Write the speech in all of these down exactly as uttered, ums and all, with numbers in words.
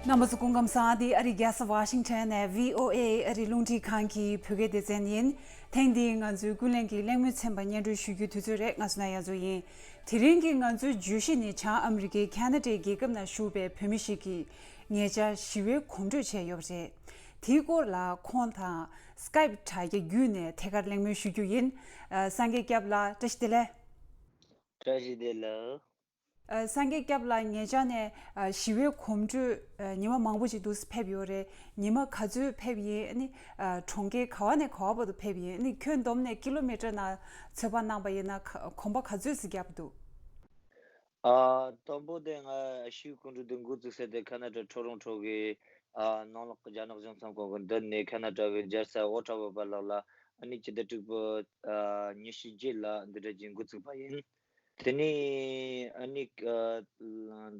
རྣམ་པ་ཚོ་སྐུ་ཁམས་བཟང་། འདི་ཨ་རིའི་རྒྱལ་ས་ཝ་ཤིང་ཊོན་ནས་བྷི་ཨོ་ཨེ་ཨ་རིའི་རླུང་འཕྲིན་ཁང་གི་བོད་སྐད་སྡེ་ཚན་ཡིན། ཐེངས་འདིའི་ང་ཚོའི་ཀུན་གླེང་གི་གླེང་མོལ་ཚན་པ་སྙན་སྒྲོན་ཞུ་རྒྱུའི་དུས་ཚོད་རེད། ང་ཚོ་ན་ཡ་ཚོ་ཡིན། དེ་རིང་གི་ང་ཚོའི་བརྗོད་གཞི་ནི་བྱང་ཨ་མི་རི་ཀའི་ཁ་ན་ཌའི་རྒྱལ་ཁབ་ནང་བཞུགས་པའི་བོད་མི་ཞིག་གིས་ཉེ་ཆར་ཞི་བའི་གོམ་བགྲོད་བྱས་ཡོད་པ་རེད། དེའི་སྐོར་ལ་ཁོང་དང་སི་ཀའེ་པི་དྲ་རྒྱ་བརྒྱུད་ནས་ཐད་ཀར་གླེང་མོལ་ཞུ་རྒྱུ་ཡིན། ཨ། སངས་རྒྱས་སྐྱབས་ལགས། བཀྲ་ཤིས་བདེ་ལེགས། བཀྲ་ཤིས་བདེ་ལེགས། ཨ། སངས་རྒྱས་སྐྱབས་ལགས། ཉེ་ཆར་ནས་ཨ་ཞི་བའི་གོམ་བགྲོད་ཨ་ཉི་མ་མང་པོ་ཞིག་འདུག་སེ་ཕེབས་ཡོད་རེད། ཉི་མ་ག་ཚོད་ཕེབས་ཡིན། ཨ་ནི་ཨ་གྲོང་ཁྱེར་ག་བ་ནས་ག་བ་བར་དུ་ཕེབས་ཡིན། ཨ་ནི་ཁྱོན་བསྡོམས་ནས་ཀི་ལོ་མི་ཊར་ནང་ཚོད་དཔག་གནང་པ་ཡིན་ན་ག་གོམ་པ་ག་ཚོད་ཙམ་བརྒྱབ་འདུག་ཨ། དང་པོ་དེ་ང་ཞི་བའི་གོམ་བགྲོད་དེ་འགོ་བཙུགས་ས་དེ་ཁ་ན་ཌ་ཊོ་རོན་ཊོ་གི་ཨ་ནང་ལོགས་ཀྱི་རྒྱ་ནག་གཞུང་ཚབ་ཁང་གི་མདུན་ནས་ཁ་ན་ཌ་གི་རྒྱལ་ས་ཨོ་ཊ་ཝ་བར་ལོགས་ལ་ཨ་ནི་སྤྱི་ཟླ་དྲུག་པའི་ཨ་ཉི་ཤུ་རྗེས་ལ་འདི་འདྲ་ཅིག་འགོ་བཙུགས་པ་ཡིན། དེ་ནས་ཨ་ནི་ཨ་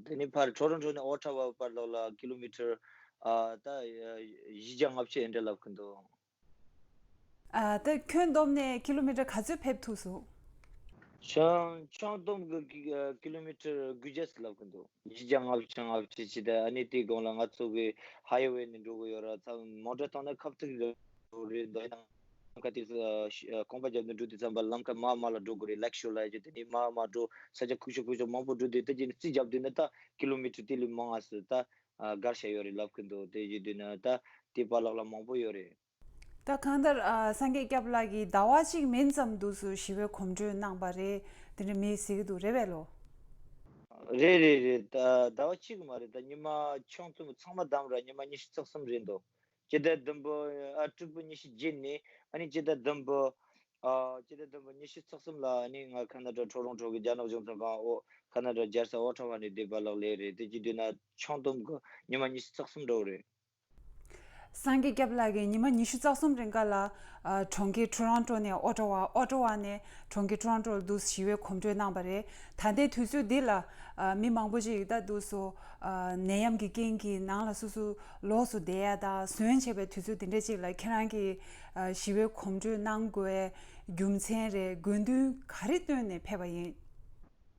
དེ་ནས་ཕར་ཊོ་རོན་ཊོ་ནས་ཨོ་ཊ་ཝ་བར་ལོགས་ལ་ཀི་ལོ་མི་ཊར་ཨ་ད་ཨ་བཞི་བརྒྱ་ལྔ་བཅུ་འདྲ་ལབ་ཀྱི་འདུག་ཨ། ད་ཁྱོན་བསྡོམས་ནས་ཀི་ལོ་མི་ཊར་ག་ཚོད་ཕེབས་ཐུབ་སོང་། ཆང་ཆང་བསྡོམས་ཀྱི་ཀི་ཀི་ལོ་མི་ཊར་དགུ་བརྒྱ་ཙམ་ལབ་ཀྱི་འདུག་བཞི་བརྒྱ་ལྔ་བཅུ་ལྔ་བཅུ་ཅི་ད། ཨ་ནི་དེའི་གོང་ལ་ང་ཚོ་གི་ཧའི་ཝེ་ནས་འགྲོ་གི་ཡོད་ར། ཚང་མོ་ཊ་བཏང་ན་ཁབ་ཐིག་རེད་འདུག་ཡིན་ནའང་ཁ་ཐིག་ཨ་རྐང་པ་རྒྱབ་ནས་འགྲོ་དུས་ཙམ་པ་ལམ་ཁ་མར་མར་ལ་འགྲོ་དགོས་རེད། ལེག་ཤོར་ལ་ཡ་ཅི་དེ་ནས་མར་མར་འགྲོ། ས་ཆ་ཁུག་ཤོ་ཁུག་ཤོ་མང་པོ་འགྲོ་དུས་དེ་ཅི་ནས་རྩིས་རྒྱབ་དུས་ནི་ད་ཀི་ལོ་མི་ཊར་དེ་ལས་མང་ང་སི་ད་ཨ་བརྒལ་བྱས་ཡོད་རེད་ལབ་ཀྱི་འདུག་དེ་བཞིན་དུ་ནི་ད་དེ་བར་ལོགས་ལ་མང་པོ་ཡོད་རེད། ད་གང་ལྟར་ཨ་སངས་རྒྱས་སྐྱབས་ལགས་ཀྱིས་ཟླ་བ་གཅིག་མིན་ཙམ་འདུག་སེ་ཞི་བའི་གོམ་བགྲོད་གནང་པ་རེད། དེ་འདྲ་མི་ཟེར་གྱི་འདུག་རེད་པས་ལོ། རེད་རེད་རེད། ད་ཟླ་བ་གཅིག་མ་རེད། ད་ཉི་མ་ཆུང་ཙམ་ཚང་མ་བསྡོམས་ར་ཉི་མ་ཉི་ཤུ་རྩ་གསུམ་རེད་འདུག་སྤྱི་ཟླ་བདུན་པའི་ཨ་དྲུག་པའི་ཉི་ཤུ་བརྒྱད་ནས་ཨ་ནི་སྤྱི་ཟླ་བདུན་པའི་ཨ་སྤྱི་ཟླ་བདུན་པའི་ཉི་ཤུ་རྩ་གསུམ་ལ་ཨ་ནི་ང་ཁ་ན་ཌ་ཊོ་རོན་ཊོ་གི་རྒྱ་ནག་གཞུང་ཚབ་ཁང་ཨོ་ཁ་ན་ཌ་རྒྱལ་ས་ཨོ་ཊ་ཝ་ནས་བསྡད་པ་ལགས་ལས་རེད། དེ་བྱེད་དུས་ན་ཆུང་དུམ་གི་ཉི་མ་ཉི་ཤུ་རྩ་གསུམ་འདྲ་བོ་རེད། སངས་རྒྱས་སྐྱབས་ལགས་ཀྱིས་ཉི་མ་ཉི་ཤུ་རྩ་གསུམ་རིང་ག་ལ་ཨ་གྲོང་ཁྱེར་ཊོ་རོན་ཊོ་ནས་ཨོ་ཊ་ཝ། ཨོ་ཊ་ཝ་ནས་གྲོང་ཁྱེར་ཊོ་རོན་ཊོ་ལ་འདུག་སེ་ཞི་བའི་གོམ་བགྲོད་གནང་པ་རེད། ད་ལྟའི་དུས་ཚོད་འདི་ལ་ཨ་མི་མང་པོ་ཞིག་ད་འདུག་སེ་ཨ་ནད་ཡམས་ཀྱི་རྐྱེན་གྱིས་ནང་ལ་སོ་སོ་ལོགས་སུ་བསྡད་ཡ་དང་ཟོན་བྱས་པའི་དུས་ཚོད་འདི་འདྲ་ཅིག་ལ་ཁྱེད་རང་གིས་ཨ་ཞི་བའི་གོམ་བགྲོད་གནང་དགོས་རྒྱུ་མཚན་རེད། དགོས་འདུན་ག་རེ་བཏོན་ནས་ཕེབས་པ་ཡིན།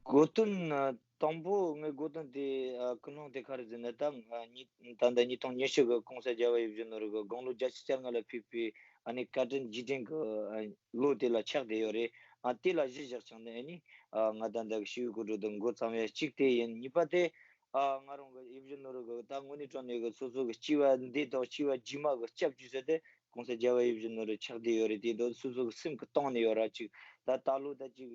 དགོས་འདུན་ཨ་དང་པོ་ངའི་དགོས་འདུན་དེ་ཨ་ཀུན་སློང་དེ་ག་རེ་ཟེར་ན་ད་ང་ཉིས་ད་ལྟ་ཉིས་སྟོང་ཉི་ཤུ་གི་༸གོང་ས་༸རྒྱལ་བ་ཡིད་བཞིན་ནོར་བུ་གི་དགུང་ལོ་བརྒྱད་ཅུ་གྱ་ལྔ་ལ་ཕེབས་པའི་ཨ་ནི་བཀའ་དྲིན་རྗེས་དྲན་གྱི་ཨ་ལོ་དེ་ལ་ཆགས་བསྡད་ཡོད་རེད། ཨ་དེ་ལ་གཞི་བཞག་བྱུང་ནས་ཨ་ནི་ཨ་ང་ད་ལྟ་གི་ཞི་བའི་གོམ་བགྲོད་དེ་འགོ་བརྩམས་ཡ་གཅིག་དེ་ཡིན། གཉིས་པ་དེ་ཨ་ང་རང་གི་ཡིད་བཞིན་ནོར་བུ་གི་ད་དངོས་གནས་དྲང་གནས་གི་སོ་སོ་གི་སྐྱེ་བ་འདི་དང་སྐྱེ་བ་རྗེས་མ་གི་སྐྱབས་བཅོལ་ས་དེ་༸གོང་ས་༸རྒྱལ་བ་ཡིད་བཞིན་ནོར་བུ་ཆགས་བསྡད་ཡོད་རེད། དེ་དང་སོ་སོ་གི་སེམས་ཀྱི་གཏིང་ནས་ཡོད་ར། གཅིག་ད་ད་ལོ་ད་གཅིག་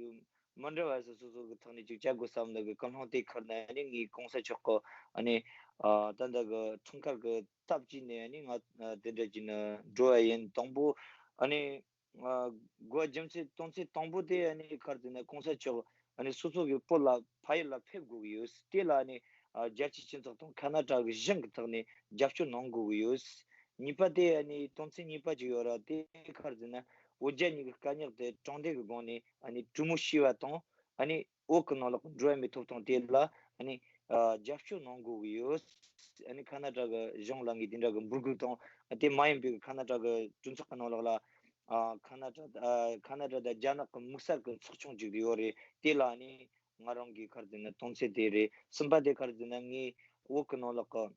མི་འདྲ་བ་སོ་སོ་སོ་གི་ཐོག་ནས་ཅིག་བྱ་དགོས་བསམ་ནི་གི་ཀུན་སློང་དེ་ཁུར་ནས་ཨ་ནི་ངའི་༸གོང་ས་མཆོག་གི་ཨ་ནི་ཨ་ད་ལྟ་གི་འཁྲུངས་སྐར་གི་སྟབས་ཀྱིས་ནས་ཨ་ནི་ང་ཨ་དེ་འདྲ་ཅིག་ནི་འགྲོ་བ་ཡིན། དང་པོ་ཨ་ནི་ཨ་དགོས་རྒྱུ་མཚན་དོན་ཚན་དང་པོ་དེ་ཨ་ནི་ག་རེ་ཟེར་ན་༸གོང་ས་མཆོག་ཨ་ནི་སོ་སོ་གི་བོད་ལ་ཕ་ཡུལ་ལ་ཕེབས་དགོས་ཀྱི་ཡོད། དེ་ལ་ཨ་ནི་ཨ་རྒྱལ་སྤྱིའི་སྤྱི་ཚོགས་དང་ཁ་ན་ཌ་གི་གཞུང་གི་ཐོག་ནས་རྒྱབ་སྐྱོར་གནང་དགོས་ཀྱི་ཡོད། གཉིས་པ་དེ་ཨ་ནི་དོན་ཚན་གཉིས་པ་ཅིག་ཡོད་ར། དེ་ག་རེ་ཟེར་ན་བོད་རྒྱ་གཉིས་ཀྱི་དཀའ་རྙོག་དེ་དྲང་བདེན་གྱི་སྒོ་ནས་ཨ་ནི་གྲོས་མོལ་བྱས་པ་དང་ཨ་ནི་བོད་ཀྱི་ནང་ལོགས་ཀྱི་འགྲོ་བ་མིའི་ཐོབ་ཐང་དེ་ལ་ཨ་ནི་ཨ་རྒྱབ་སྐྱོར་གནང་དགོས་ཀྱི་ཡོད། ཨ་ནི་ཁ་ན་ཌ་གི་གཞུང་ལ་ངས་དེ་འདྲ་གི་འབོད་སྐུལ་དང་དེ་མ་ཡིན་པའི་ཁ་ན་ཌ་གི་གྲོས་ཚོགས་ཀྱི་ནང་ལོགས་ལ་ཨ་ཁ་ན་ཌ་ཨ་ཁ་ན་ཌ་དང་རྒྱ་ནག་གི་དམིགས་བསལ་གྱི་ཚོགས་ཆུང་ཅིག་ཡོད་རེད། དེ་ལ་ཨ་ནི་ང་རང་གིས་ག་རེ་ཟེར་ན་དོན་ཚན་དེ་རེད། གསུམ་པ་དེ་ག་རེ་ཟེར་ན་ངས་བོད་ཀྱི་ནང་ལོགས་ཀྱི་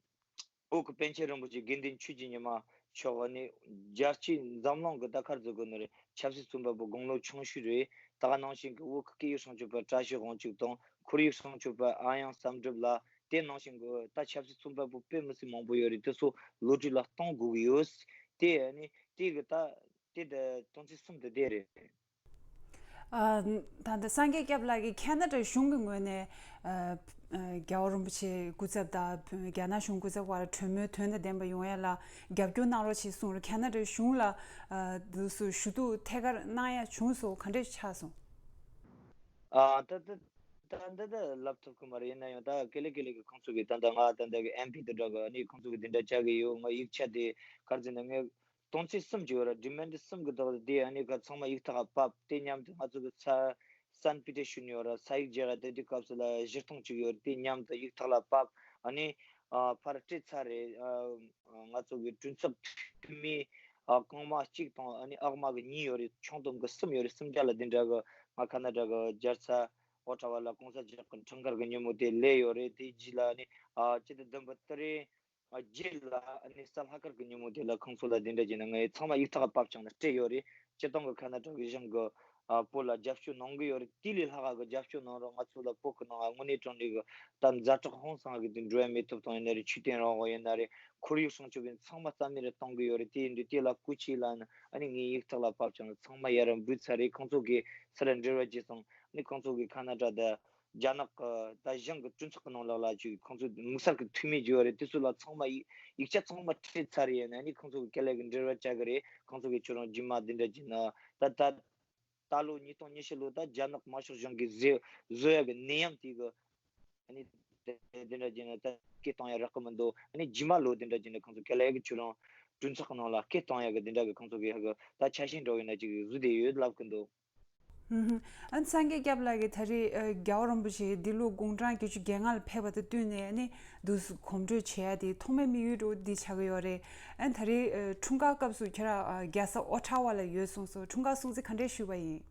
བོད་ཀྱི་པཎ་ཆེན་རིན་པོ་ཆེ་དགེ་འདུན་ཆོས་ཀྱི་ཉི་མ་མཆོག་ནི་རྒྱལ་སྤྱིའི་འཛམ་གླིང་གི་ད་ག་རེ་ཟེར་དགོས་ནི་རེད། ཆབ་སྲིད་བཙོན་པ་པོ་དགུང་ལོ་ཆུང་ཤོས་རེད། ད་ག་ནང་བཞིན་གྱི་བོད་ཀྱི་སྐད་ཡིག་སྲུང་སྐྱོབ་པ་བཀྲ་ཤིས་དབང་ཕྱུག་དང་ཁོར་ཡུག་སྲུང་སྐྱོབ་པ་ཨ་དབྱངས་བསམ་གྲུབ་ལགས། དེ་ནང་བཞིན་གྱི་ད་ཆབ་སྲིད་བཙོན་པ་པོ་དཔེ་མི་སྲིད་མང་པོ་ཡོད་རེད། དེ་ཚོ་གློད་གྲོལ་ལ་གཏོང་དགོས་ཀྱི་ཡོད། དེ་ནི་དེ་གི་ད་དེ་ད་དོན་ཚན་གསུམ་དེ་དེ་རེད། ཨ། ད་ལྟ་སངས་རྒྱས་སྐྱབས་ལགས་ཀྱིས་ཁ་ན་ཌ་གཞུང་གི་ངོས་ནས་ཨ། ཨ། རྒྱལ་བ་རིན་པོ་ཆེའི་སྐུ་ཚབ་དང་རྒྱ་ནག་གཞུང་སྐུ་ཚབ་བར་གྲོས་མོལ་དོན་དང་ལྡན་པ་ཡོང་ཡ་ལ་རྒྱབ་སྐྱོར་གནང་རོགས་ཞེས་གསུངས་རེད། ཁ་ན་ཌ་གཞུང་ལ་ཨ། དུས་སུ་ཞུ་གཏུག་ཐད་ཀར་གནང་ཡ་བྱུང་སོང་། ག་འདྲས་ཆགས་སོང་། ཨ། ད་ད་ད་ད་ད་ལབ་ཐུབ་ཀྱི་མ་རེད། ཡིན་ན་ཡང་ད་ཀེ་ལེ་ཀེ་ལེ་གི་ཁོང་ཚོ་གི་ད་ད་ང་ད་ད་གི་ཨེམ་པི་དེ་འདྲ་གི་ཨ་ནི་ཁོང་ཚོ་གི་དེ་འདྲ་བྱ་གི་ཡོད། ང་ཡིག་ཆ་དེ་ག་རེ་ཟེར་ན་ངས་དོན་ཚན་གསུམ་ཅིག་ཡོད་ར། ཌི་མེན་ཌི་གསུམ་གི་དག་དེ་ཨ་ནི་ག་ཚང་མ་ཡིག་ཐག་ཕབ། དེ་མཉམ་དུ་ང་ཚོ་གི་ས་སན་པི་ཏེ་ཤུན་ཡོད་ར། ས་ཡིག་རྒྱག་ཡ་དེ་དུས་སྐབས་སུ་ལ་གཞི་རྟེན་ཅིག་ཡོད་ར། དེ་མཉམ་དུ་ཡིག་ཐག་ལ་ཕབ། ཨ་ནི་ཨ་ཕར་སྤྲད་ཚར་རེད། ཨ་ང་ཚོ་གི་གྲོས་ཚོགས་འཐུས་མི་ཨ་རྐང་མ་གཅིག་དང་ཨ་ནི་ཨག་མ་གི་གཉིས་ཡོད་རེད། ཆུང་དུམ་གི་གསུམ་ཡོད་རེད། གསུམ་ཆ་ལ་དེ་འདྲ་གི་ང་ཁ་ན་ཌ་གི་རྒྱལ་ས་ཨོ་ཊ་ཝ་ལ་གོང་ས་མཆོག་གི་འཁྲུངས་སྐར་གི་ཉིན་མོ་དེ་སླེབས་ཡོད་རེད། དེ་རྗེས་ལ་ཨ་ནི་ཨ་སྤྱི་ཟླ་བདུན་པའི་ཏ་རིག་ རྗེས་ལ་ཨ་ནི་གཟའ་ལྷག་དཀར་གྱི་ཉིན་མོ་དེ་ལ་ཁོང་ཚོ་ལ་དེ་འདྲ་བྱས་ན་ངས་ཚང་མ་ཡིག་ཐག་བབས་བྱུང་ན་སྤྲད་ཡོད་རེད། སྤྱིར་བཏང་གི་ཁ་ན་ཌ་གི་གཞུང་གི་ཨ་བོད་ལ་རྒྱབ་སྐྱོར་གནང་གི་ཡོད་རེད། དེ་ལས་ལྷག་ག་གི་རྒྱབ་སྐྱོར་གནང་རོགས། ང་ཚོ་ལ་བོད་ཀྱི་ནང་དངོས་གནས་དྲང་གནས་གི་ད་ཛ་དྲག་ཧང་སང་གི་དེ་འགྲོ་ཡ་མེད་ཐུབ་ཐང་ཡིན་ན་རེད། ཆོས་དད་རང་དབང་ཡིན་ན་རེད། ཁོར་ཡུག་སྲུང་སྐྱོབ་ཡིན་ཚང་མ་རྩ་མེད་རེ་གཏོང་གི་ཡོད་རེད། དེ་ཡིན་དུས་དེ་ལ་སྐུ་མཁྱེན་ལ་ཨ་ནི་ངས་ཡིག་ཐག་ལ་བབས་བྱུང་ན་ཚང་མ་ཡར་འབུད་ཚར་རེད། ཁོང་ཚོ་གི་སར་འབྲེལ་བ་བྱས་སོང་། ཨ་ནི་ཁོང་ཚོ་གི་ཁ་ན་ཌ་ད་རྒྱ་ནག་གི་ད་གཞུང་གི་གྲོས་ཚོགས་ཀྱི་ནང་ལོགས་ལ་ཅིག་ཁོང་ཚོ་དམིགས་བསལ་གྱི་འཐུས་མི་བརྗོད་རེད། དེ་ཚོ་ལ་ཚང་མ་ཡིག་ཡིག་ཆ་ཚང་མ་སྤྲད་ཚར་ཡིན་ན་ནི་ཁོང་ཚོ་གི་སྐད་ལས་ཀྱི་འབྲེལ་བ་བྱ་གི་རེད། ཁོང་ཚོ་གི་ཁྱོད་རང་རྗེས་མ་འདི་འདྲ་བྱས་ན་ད་ད་ད་ལོ་ཉིས་སྟོང་ཉི་ཤུ་ལོ་ད་རྒྱ་ནག་དམར་ཤོག་གཞུང་གིས་བཟོ་བཟོ་ཡ་གི་ནད་ཡམས་དེ་གི་ཨ་ནི་དེ་འདྲ་བྱས་ན་ད་སྐད་གཏོང་ཡ་རག་གི་མི་འདུག་ཨ་ནི་རྗེས་མ་ལོ་དེ་འདྲ་བྱས་ན་ཁོང་ཚོ་སྐད་ལས་ཀྱི་ཁྱོད་རང་གྲོས་ཚོགས་ཀྱི་ནང་ལ་སྐད་གཏོང་ཡ་གི་དེ་འདྲ་གི་ཁོང་ཚོ་གི་ཧ་གི་ད་ཆ་ཤས་འདྲ་བོ་ཡིན་ན་ཅིག་བཟོ་བསྡད་ཡོད་ལབ་གི་འདུག་ཨུ་ཧུ། ཨ་ནི་སངས་རྒྱས་སྐྱབས་ལགས་ཀྱིས་ད་རེས་ཨ་རྒྱལ་བ་རིན་པོ་ཆེ་འདི་ལོ་དགུང་གྲངས་བརྒྱད་ཅུ་གྱ་ལྔ་ལ་ཕེབས་པ་དང་བསྟུན་ནས་ཨ་ནི་འདུག་སེ་གོམ་བགྲོད་བྱེད་ཡ་དེ་ཐོག་མའི་དམིགས་ཡུལ་འདྲ་བོ་འདི་ཆགས་ཀྱི་ཡོད་རེད། ཨ་ནི་ད་རེས་ཨ་འཁྲུངས་སྐར་སྐབས་སུ་ཁྱེད་རང་ཨ་རྒྱལ་ས་ཨོ་ཊ་ཝ་ལ་ཡོད་གསུངས་སོང་། འཁྲུངས་སྐར་སྲུང་བརྩི་ག་འདྲས་ཞུས་པ་ཡིན།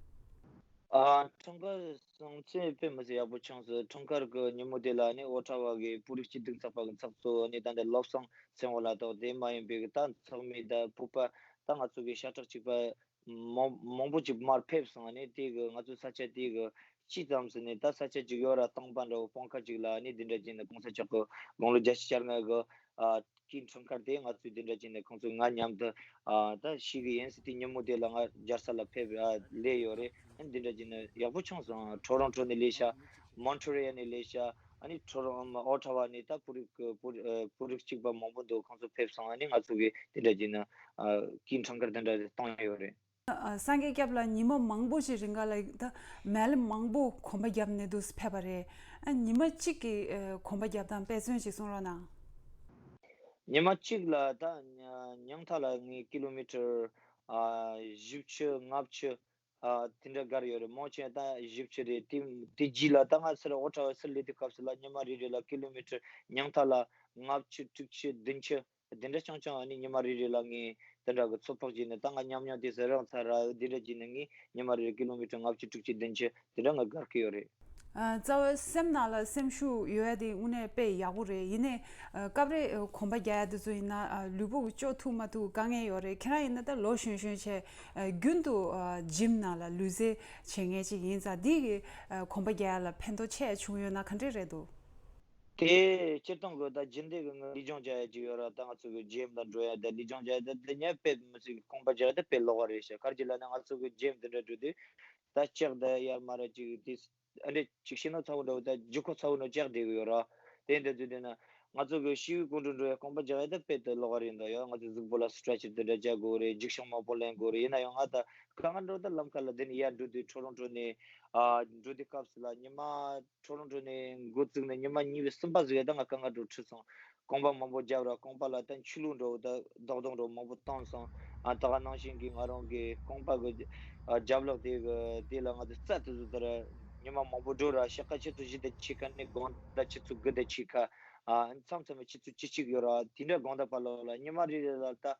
ཨ་འཁྲུངས་སྐར་སྲུང་བརྩི་དཔེ་མི་སྲིད་ཡག་པོ་བྱུང་སོང་། འཁྲུངས་སྐར་གྱི་ཉིན་མོ་དེ་ལ་ནི་ཨོ་ཊ་ཝ་གི་བོད་རིགས་སྤྱི་མཐུན་ཚོགས་པ་གི་ཚོགས་གཙོ་ནི་ད་ལྟ་བློ་བཟང་སེང་གེ་ལགས་དང་དེ་མ་ཡིན་པའི་གི་ད་ཚོགས་མི་ད་བོད་པ་ད་ང་ཚོ་གི་ཤ་ཁྲག་གཅིག་པ་མང་མང་པོ་ཅིག་མར་ཕེབས་སོང་། ནི་དེ་གི་ང་ཚོ་ས་ཆ་དེ་གི་སྤྱི་ཙམ་ཟིན་ནས་ད་ས་ཆ་ཅིག་ཡོད་ར། སྟོང་པ་འདྲ་བོ་སྤང་ཁ་ཅིག་ལ་ནི་དེ་འདྲ་བྱས་ནས་གོང་ས་མཆོག་གི་དགུང་ལོ་བརྒྱད་ཅུ་གྱ་ལྔ་གི་ཨ་སྐུའི་འཁྲུངས་སྐར་དེ་ང་ཚོས་དེ་འདྲ་བྱས་ནས་ཁོང་ཚོས་ང་མཉམ་དུ་ཨ་ད་ཤེས་གི་ཡིན་ཟེར། དེ་ཉིན་མོ་དེ་ལ་ང་རྒྱལ་ས་ལ་ཕེབས་ཨ་སླེབས་ཡོད་རེད། ཨ་འདི་འདྲ་བྱས་ནས་ཡག་པོ་བྱུང་སོང་། ཊོ་རོན་ཊོ་ནས་སླེབས་ཤག་མོན་ཊི་རི་ཡལ་ནས་སླེབས་ཤག་ཨ་ནི་ཊོ་རོན་ཨོ་ཊ་ཝ་ནས་ད་བོད་རིགས་ཀྱི་བོད་ཨ་བོད་རིགས་གཅིག་པ་མང་པོ་འདུག་ཁོང་ཚོ་ཕེབས་སོང་། ཨ་ནི་ང་ཚོ་གི་དེ་འདྲ་བྱས་ནས་ཨ་སྐུའི་འཁྲུངས་སྐར་དེ་འདྲ་བཏང་ཡོད་རེད། ཨ་སངས་རྒྱས་སྐྱབས་ལགས་ཉི་མ་མང་པོ་ཞིག་རིང་ག་ལ་ད་མལ་མང་པོ་གོམ་པ་བརྒྱབ་ནས་འདུག་སེ་ཕེབས་པ་རེད། ཨ་ཉི་མ་གཅིག་གི་ཨ་གོམ་པ་བརྒྱབ་སྟངས་དཔེ་མཚོན་ཞིག་གསུང་རོགས་གནང་། ཉི་མ་གཅིག་ལ་ད་ཉ་ཉང་མཐའ་ལ་ངས་ཀི་ལོ་མི་ཊར་ཨ་བཞི་བཅུ་ལྔ་བཅུ་ཨ་དེ་འདྲ་བརྒལ་ཡོད་རེད། མང་ཆེ་ད་བཞི་བཅུ་རེད། དེ་དེ་རྗེས་ལ་ད་ང་སར་ཨོ་ཊ་ཝ་སར་སླེབས་དུས་སྐབས་སུ་ལ་ཉི་མ་རེ་རེ་ལ་ཀི་ལོ་མི་ཊར་ཉང་མཐའ་ལ་ལྔ་བཅུ་དྲུག་ཅུ་བདུན་ཅུ་དེ་འདྲ་རྐྱང་རྐྱང་ཨ་ནི་ཉི་མ་རེ་རེ་ལ་ངས་དེ་འདྲ་གི་ཚོད་དཔག་བྱས་ནས་ད་ང་ཉམས་མྱོང་དེ་ཚོ་རག་ཚར་ར། དེ་འདྲ་བྱས་ནས་ངས་ཉི་མ་རེ་རེ་ཀི་ལོ་མི་ཊར་ལྔ་བཅུ་དྲུག་ཅུ་བདུན་ཅུ་དེ་འདྲ་ང་བརྒལ་གི་ཡོད་རེད། ཨ་རྩ་བའི་སེམས་ནང་ལ་སེམས་ཤུགས་ཡོད་ཡ་དེ་དངོས་གནས་དཔེ་ཡག་པོ་རེད། ཡིན་ནའི་ཨ་སྐབས་རེ་ཨ་གོམ་པ་རྒྱག་ཡ་དེ་ཚོ་ཡིན་ན་ཨ་ལུས་པོ་གི་ལྕོགས་ཐུབ་མ་ཐུབ་དཀའ་ངལ་ཡོད་རེད། ཁྱེད་རང་ཡིན་ན་ད་ལོ་གཞོན་གཞོན་བྱས་ཨ་རྒྱུན་དུ་ཨ་ཇིམ་ནང་ལ་ལུས་རྩལ་བྱེད་མཁན་ཅིག་ཡིན་ཙང་འདི་གི་ཨ་གོམ་པ་རྒྱག་ཡ་ལ་ཕན་ཐོགས་ཆེ་བྱུང་ཡོད་ན་ག་འདྲས་རེད་འདུག་དེ་སྤྱིར་བཏང་གི་ད་རྒྱུན་ལྡན་གྱི་ངའི་ལུས་སྦྱོང་བྱ་ཡ་ཅིག་ཡོད་ར། ད་ང་ཚོ་གི་ཇིམ་ལ་འགྲོ་ཡ་ད་ལུས་སྦྱོང་བྱ་ཡ་ད་དེ་ཉག་དཔེ་མི་སྲིད་གི་གོམ་པ་རྒྱག་ཡ་ད་དཔེ་ལོག་པ་རེད་ཤག་ག་རེ་ལབ་ན་ང་ཚོ་གི་ཇིམ་དེ་འདྲ་འགྲོ་དུས་ད་ལྕགས་ད་ཡར་མར་ཅིག་དེ་ཨ་འདྲ་ཅིག་ཤེས་ནོ་ཚ་བོ་འདྲ་བོ་ད་ལྗིད་ཁོག་ཚ་བོ་ནོ་ལྕགས་བསྡད་གི་ཡོད་ར། དེ་འདྲ་དུས་དེ་ན་ང་ཚོ་གི་ཤི་བོའི་སྐུ་མགྲོན་འགྲོ་ཡ་གོམ་པ་རྒྱག་ཡ་ད་དཔེ་ད་ལོག་པ་རེད་འདུག་ཡ། ང་ཚོ་གཟུགས་པོ་ལ་སི་ཊེ་ཆི་དེ་འདྲ་རྒྱག་དགོས་རེད། འཇིགས་ཤིང་མང་པོ་ལེན་དགོས་རེད། ཡིན་ན་ཡང་ང་ད་ག་ང་འགྲོ་ད་ལམ་ཁ་ལ་དེ་ནས་ཡར་འགྲོ་དུས་ཊོ་རོན་ཊོ་ནས་ཨ་འགྲོ་དུས་སྐབས་སུ་ལ་ཉི་མ་ཊོ་རོན་ཊོ་ནས་འགོ་བཙུགས་ནས་ཉི་མ་གཉིས་པའི་གསུམ་པ་ཟིག་ཡ་ད་ང་དཀའ་ངལ་འདྲ་བོ་འཕྲད་སོང་། གོམ་པ་མང་པོ་བརྒྱབ་ར། གོམ་པ་ལ་ད་ཆུ་ལུད་འདྲ་བོ་ད་རྡོག་རྡོག་འདྲ་བོ་མང་པོ་བཏང་སོང་། ཨ་ད་ག་ནང་བཞིན་གྱི་ང་རང་གི་རྐང་པ་གི་ཨ་རྒྱབ་ལོགས་དེ་གི་དེ་ལ་ང་ཚོ་རྩ་དེ་ཚོ་ད་ར་ཉི་མ་མང་པོ་འགྲོ་ར། ཤ་ཁ་ཆུ་ཚོད་བཞི་དང་ཕྱེད་ཀ་ནས་དགོང་དག་ཆུ་ཚོད་དགུ་དང་ཕྱེད་ཀ་ཨ་མཚམས་མཚམས་ཆུ་ཚོད་བཅུ་གཅིག་ཡོད་ར། དེ་འདྲ་དགོང་དག་བར་ལོགས་ལ་ཉི་མ་རེ་རེ་ལ་ད་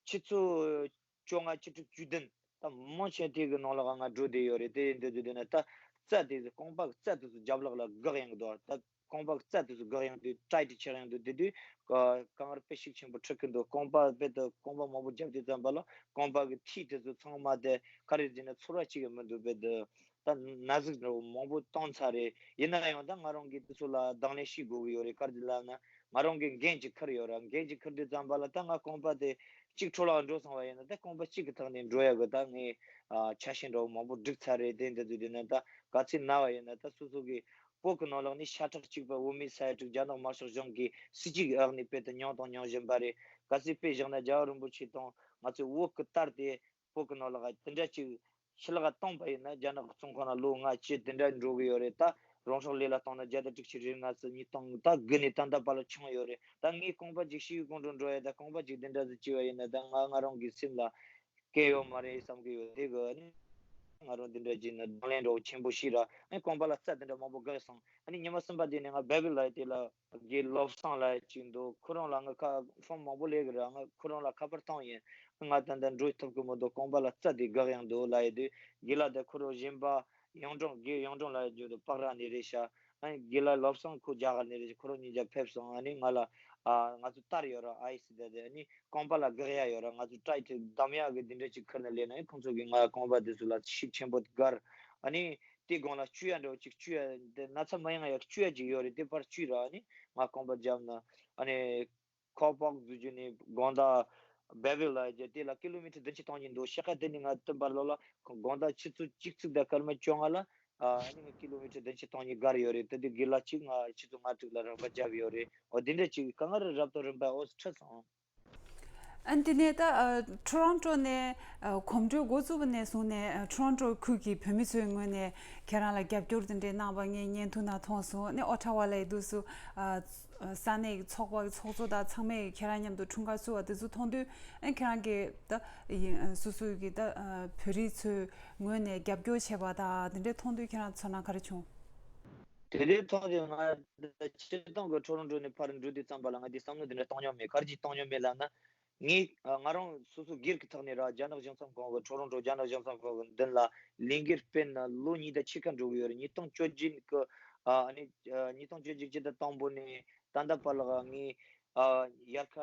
ཆུ་ཚོད་བཅོ་ལྔ་བཅུ་དྲུག་བཅུ་བདུན་ད་མང་ཆེ་དེ་གི་ནང་ལ་ང་འགྲོ་བསྡད་ཡོད་རེད། དེ་ཡིན་དུས་དེ་ན་ད་རྩ་དེ་ཚོ་རྐང་པ་གི་རྩ་དེ་ཚོ་རྒྱབ་ལོགས་ལ་འགག་ཡོང་གི་འདུག་ད་རྐང་པ་གི་རྩ་དེ་ཚོ་འགག་ཡོང་དུས་ཊའི་ཊི་ཆགས་ཡོང་དུས་དེ་དུས་ཨ་དཀའ་ངལ་དཔེ་ཞིག་ཆེན་པོ་འཕྲད་ཀྱི་འདུག་རྐང་པ་དཔེ་དེ་རྐང་པ་མང་པོ་བརྒྱབ་དུས་ཙམ་པ་ལ་རྐང་པ་གི་མཐིལ་དེ་ཚོ་ཚང་མ་དེ་ག་རེ་བྱས་ན་ཚོར་བ་གཅིག་ཡང་མི་འདུག་དཔེ་དེ་ད་ན་ཟུག་འདྲ་བོ་མང་པོ་བཏང་ཚར་རེད། ཡིན་ན་ཡང་ད་ང་རང་གིས་དེ་ཚོ་ལ་དང་ལེན་བྱེད་དགོས་ཀྱི་ཡོད་རེད། ག་རེ་ལབ་ན་ང་རང་གི་འགན་ཅིག་འཁུར་ཡོད་ར། འགན་ཅིག་འཁུར་དུས་ཙམ་པ་ལ་ད་ང་རྐང་པ་དེ་གཅིག་འཕྲོ་བརླག་འགྲོ་སོང་བ་ཡིན་ན་ད་རྐང་པ་གཅིག་གི་ཐོག་ནས་འགྲོ་ཡ་གི་ད་ངས་ཨ་ཆ་ཤས་འདྲ་བོ་མང་པོ་བསྒྲིགས་ཚར་རེད། དེ་འདྲ་དུས་དེ་ན་ད་ག་ཚོད་ན་བ་ཡིན་ན་ད་སོ་སོ་གི་བོད་ཀྱི་ནང་ལོགས་ནས་ཤ་ཁྲག་གཅིག་པ་བོད་མི་ས་ཡ་དྲུག་རྒྱ་ནག་དམར་ཤོག་གཞུང་གིས་སྲིད་ཇུས་ཀྱི་འོག་ནས་དཔེ་དེ་མྱོང་དང་མྱོང་བཞིན་པ་རེད། གལ་སྲིད་དཔེ་བཞག་ན་རྒྱལ་བ་རིན་པོ་ཆེ་དང་ང་ཚོས་བོད་ཀྱི་དར་དེ་བོད་ཀྱི་ནང་ལོགས་དེ་འདྲ་ཅིག་ཕྱི་ལོགས་བཏང་པ་ཡིན་ན་རྒྱ་ནག་གི་བཙོན་ཁང་ལ་ལོ་ལྔ་བཅུ་དེ་འདྲ་འགྲོ་གི་ཡོད་རེད། ད་རང་སྲོག་བློས་ལ་བཏང་ན་བརྒྱ་དང་དྲུག་ཅུ་རེ་ལྔ་ཙམ་ཉིས་སྟོང་ད་དགུ་ནས་ད་ལྟ་བར་ལ་བྱུང་ཡོད་རེད། ད་ངས་རྐང་པ་ཅིག་ཤི་བོའི་སྐུ་མགྲོན་འགྲོ་ཡ་ད་རྐང་པ་ཅིག་དེ་འདྲ་ཟིག་བྱས་པ་ཡིན་ན་ད་ང་ང་རང་གི་སེམས་ལ་སྐྱིད་ཡོད་མ་རེད་བསམ་གི་ཡོད། དེ་གི་ཨ་ནི་ང་རང་འདི་འདྲ་བྱས་ན་དང་ལེན་འདྲ་བོ་ཆེན་པོ་ཞིག་ར། ཨ་ནི་རྐང་པ་ལ་རྩ་དེ་འདྲ་མང་པོ་བརྒལ་སོང་། ཨ་ནི་ཉི་མ་གསུམ་པ་དེ་ནས་ང་བེ་བི་ལ་དེ་ལ་དགེ་བློ་བཟང་ལ་ཅིག་འདུག་ཁོ་རང་ལ་ང་ཁ་ཕོན་མང་པོ་སླེབས་གི་ར། ང་ཁོ་རང་ལ་ཁ་པར་བཏང་ཡིན། ང་ད་ལྟ་འགྲོ་ཐུབ་གི་མི་འདུག་རྐང་པ་ལ་རྩ་དེ་འགག་ཡོང་འདུག་ལབ་ཡོང་དུས་དགེ་ལགས་དེ་ཁོ་རང་གཞན་པ་གཡུང་དྲུང་དགེ་གཡུང་དྲུང་ལབ་ཡོད་འདུག་པག་ར་ནས་རེད་ཤག་ཨ་ནི་དགེ་ལགས་བློ་བཟང་ཁོ་རྒྱ་གར་ནས་རེད། ཁོ་རང་གཉིས་ཀ་ཕེབས་སོང་། ཨ་ནི་ང་ལ་ཨ་ང་ཚོ་ལྟར་ཡོད་ར། ཨའི་སི་ད་དེ་ཨ་ནི་རྐང་པ་ལ་འགག་ཡ་ཡོད་ར། ང་ཚོ་ཊའི་ཊི་བསྡམ་ཡ་གི་འདི་འདྲ་ཅིག་ཁུར་ནས་སླེབས་ན། ཨ་ནི་ཁོང་ཚོ་གིས་ང་རྐང་པ་དེ་ཚོ་ལ་ཤུགས་ཆེན་པོ་བཀར། ཨ་ནི་དེ་སྒང་ལ་བཅུ་ཡ་འདྲ་བོ་ཅིག་བཅུ་ཡ་དེ་ན་ཚ་མ་ཡིན་ང་ཡ་བཅུ་ཡ་ཅིག་ཡོད་རེད། དེ་ཕར་བཅུས་ར། ཨ་ནི་ང་རྐང་པ་བརྒྱབ་ན་ཨ་ནི་ཁོ་པག་འཛུལ་རྒྱུ་ནས་དགོང་དག་བེ་བིལ་ལ་རྒྱ་དེ་ལ་ཀི་ལོ་མི་ཊར་བདུན་ཅུ་སྟོང་གཉིས་འདུག་ཤག་ཁ་དེ་ནི་ང་སྟོན་པར་ལོ་ལ་དགོང་དག་ཆུ་ཚོད་གཅིག་ཙམ་དང་སྐར་མ་བཅོ་ལྔ་ལ་ཨ་ནི་ང་ཀི་ལོ་མི་ཊར་བདུན་ཅུ་སྟོང་གཉིས་བརྒལ་ཡོད་རེད། དེ་དུས་དགེ་ལགས་གཅིག་ང་ཆུ་ཚོད་ལྔ་དྲུག་ལ་རག་པ་བརྒྱབ་ཡོད་རེད། འོ་དེ་འདྲ་ཅིག་གང་ང་རེ་རབ་དང་རིམ་པ་འོ་ཁྲིད་སོང་། ཨ་ནི་དེ་ནས་ད་ཨ་ཊོ་རོན་ཊོ་ནས་ཨ་གོམ་བགྲོད་འགོ་བཙུགས་པ་ནས་བཟུང་ནས་ཨ་ཊོ་རོན་ཊོ་ཁུལ་གྱི་བོད་མི་ཚོའི་ངོས་ནས་ཁྱེད་རང་ལ་རྒྱབ་སྐྱོར་དེ་འདྲའི་གནང་བ་ངས་བརྙན་ཐུང་ནང་མཐོང་སོང་། ཨ་ནི་ཨོ་ཊ་ཝ་ལ་ཡི་དུས་སུ་ཨ་ས་གནས་ཀྱི་ཚོགས་པ་གི་ཚོགས་གཙོ་དང་ཚང་མས་ཁྱེད་རང་མཉམ་དུ་འཁྲུངས་སྐར་བསུ་བ་དེ་ཚོ་མཐོང་དུས། ཨ་ནི་ཁྱེད་རང་གིས་ད་ཡིན་སོ་སོའི་གི་ད་ཨ་བོད་རིགས་ཚོའི་ངོས་ནས་རྒྱབ་སྐྱོར་བྱས་པ་དང་དེ་འདྲའི་མཐོང་དུས་ཁྱེད་རང་ཚོར་སྣང་ག་རེ་བྱུང་། དེ་འདྲའི་མཐོང་དུས་ང་ད་སྤྱིར་བཏང་གི་ཊོ་རོན་ཊོ་ནས་ཕར་འགྲོ་དུས་ཙམ་པ་ལ་ང་དེ་བསམ་བློ་དེ་འདྲ་བཏང་མྱོང་མེད། ག་རེ་ཅིག་བཏང་མྱོང་མེད་ལབ་ན། ངས་ཨ་ང་རང་སོ་སོ་སྒེར་གྱི་ཐོག་ནས་ར་རྒྱ་ནག་གཞུང་ཚབ་ཁང་གི་ཊོ་རོན་ཊོ་རྒྱ་ནག་གཞུང་ཚབ་ཁང་གི་མདུན་ལ་ལས་འགུལ་སྤེལ་ནས་ལོ་གཉིས་དང་ཕྱེད་ཀ་འགྲོ་གི་ཡོད་རེད། ཉིས་སྟོང་བཅོ་བརྒྱད་གི་ཨ་ནི་ཨ་ཉིས་སྟོང་བཅོ་བརྒྱད་སྤྱི་ཟླ་དང་པོ་ནས་ད་ལྟ་བར་ལ་ངས་ཨ་དབྱར་ཁ་